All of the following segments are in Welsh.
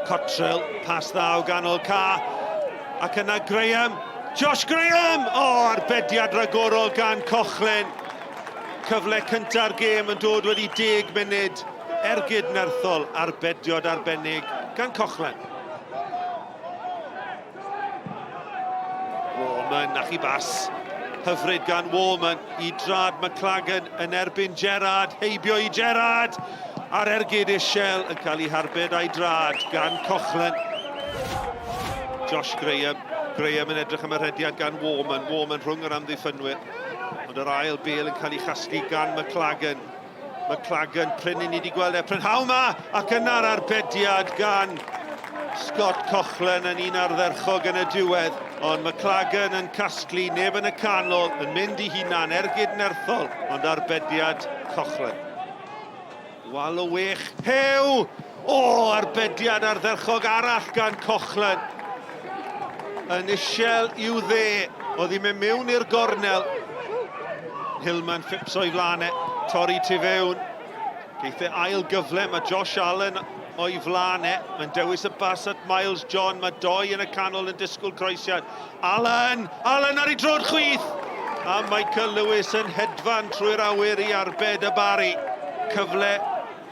Cottrell, pas dda o ganol ca. Ac yna Graham, Josh Graham! O, oh, arbediad ragorol gan Cochlin. Cyfle cynta'r gêm yn dod wedi 10 munud. Ergyd nerthol, arbediad arbennig gan Cochlin. Warman, nach i bas. Hyfryd gan Warman i drad McLagan yn erbyn Gerrard. Heibio i Gerrard. A'r ergyd isiel yn cael ei harbed a'i drad gan Coughlan. Josh Graham. Graham yn edrych am y rhediad gan Warman. Warman rhwng yr amddiffynwyr. Ond yr ail bel yn cael ei chasglu gan McLagan. McLagan, prin i ni wedi gweld e prynhawn ma, ac yna'r arbediad gan Scott Coughlan yn un ardderchog yn y diwedd, ond McLagan yn casglu neb yn y canol, yn mynd i hunan, ergyd nerthol, ond arbediad Coughlan. Wal o wych, Hew! O, arbediad ardderchog arall gan Coughlan. Yn isiel i'w dde, oedd hi'n mynd mewn i'r gornel. Hillman Phipps o'i flaen e, torri tu fewn. Geith e ail gyfle, mae Josh Allen o'i flaen e. Mae'n dewis y bas at Miles John, mae doi yn y canol yn disgwyl croesiad. Allen! Allen ar ei drod chwith! A Michael Lewis yn hedfan trwy'r awyr i arbed y Bari. Cyfle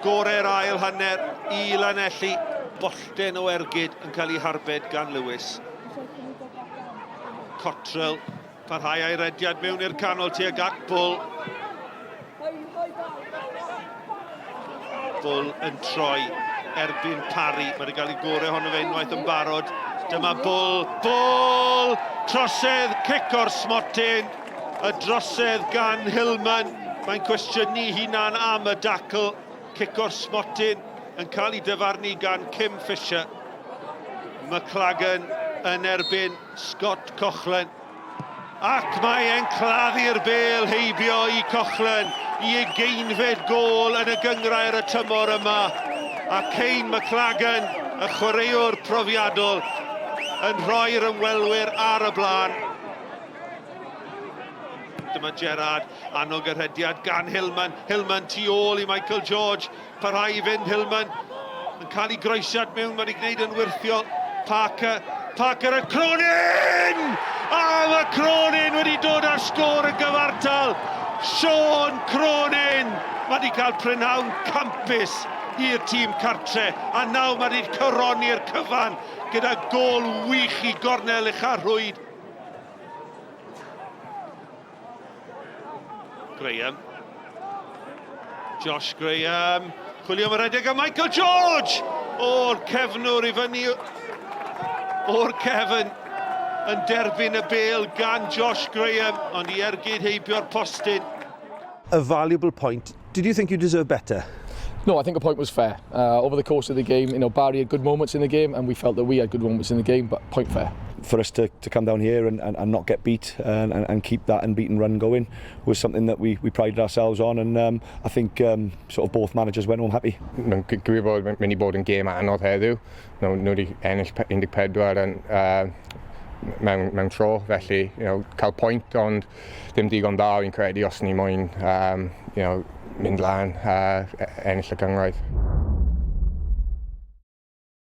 gore'r ail hanner i Lanelli. Bollten o ergyd yn cael ei harbed gan Lewis. Cottrell Parhau a'i rediad mewn i'r canol tuag at Bull. Bull yn troi erbyn Parry. Mae wedi cael ei gorau honno fe unwaith yn barod. Dyma Bull. Bull! Trosedd, cic o'r smotyn. Y drosedd gan Hillman. Mae'n cwestiynu hunan am y dacl. Cic o'r smotyn yn cael ei dyfarnu gan Kim Fisher. McLagan yn erbyn Scott Coughlan. Ac mae e'n claddu'r bêl heibio i Coughlan i ugeinfed gôl yn y gynghrair y tymor yma. A Kane McLagan, y chwaraewr profiadol, yn rhoi'r ymwelwyr ar y blaen. Dyma Gerrard, annog y rhediad gan Hillman. Hillman tu ôl i Michael George. Parhau i fynd Hillman yn cael ei groesiad mewn, mae'n ei gwneud yn wyrthiol. Parker, Parker a Cronin! A mae Cronin wedi dod â'r sgôr yn gyfartal. Sean Cronin! Mae wedi cael prynhawn campus i'r tîm cartre, a nawr mae wedi coroni'r cyfan gyda gôl wych i gornel ucha'r rhwyd. Graham. Josh Graham. Chwilio am y rhedeg a Michael George! O'r cefnwr i fyny o'r cefn yn derbyn y bêl gan Josh Graham, ond i ergyd heibio'r postyn. A valuable point. Did you think you deserved better? No, I think the point was fair. Over the course of the game, you know, Barry had good moments in the game and we felt that we had good moments in the game, but point fair. For us to, to come down here and, and, and not get beat and, and, and keep that unbeaten run going was something that we, we prided ourselves on and um, I think um, sort of both managers went home happy. Mae'n gwir bod mynd i bod yn gêm anodd heddiw. Nhw, nhw wedi ennill 14 yn, uh, mewn, mewn tro, felly you know, cael pwynt, ond ddim digon da fi'n credu os ni moyn um, you know, mynd lan a ennill y gynghrair.